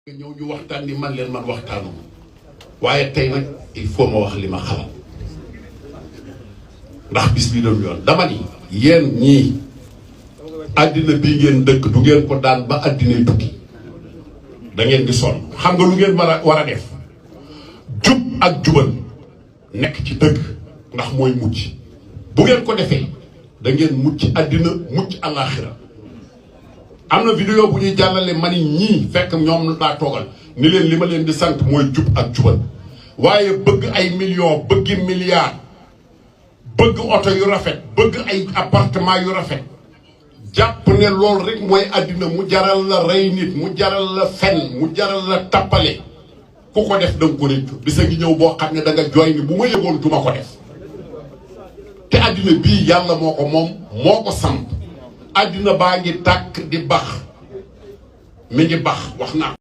ñëw ñu waxtaan ni man leen man waxtaanu waaye tey nag il faut ma wax li ma xalaat ndax bis bi doon yoon dama ni yéen ñii àddina bii ngeen dëkk du ngeen ko daan ba àddinay tukki da ngeen di sonn xam nga lu ngeen war a def jub ak jubal nekk ci dëgg ndax mooy mucc bu ngeen ko defee da ngeen mucc àddina mucc àllaaxira am na vidéo bu ñuy jàllale mani ñii fekk ñoom laa toogal ni leen li ma leen di sant mooy jub ak jubal waaye bëgg ay millions bëggi milliards bëgg oto yu rafet bëgg ay appartement yu rafet jàpp ne loolu rek mooy àddina mu jaral la rey nit mu jaral la fen mu jaral la tappale ku ko def danga ko réccu bisa ngi ñëw boo xam ne da nga jooy ni bu ma yëgoon duma ko def te àddina bii yàlla moo ko moom moo ko samp àddina baa ngi tàkk di bax mi ngi bax wax naa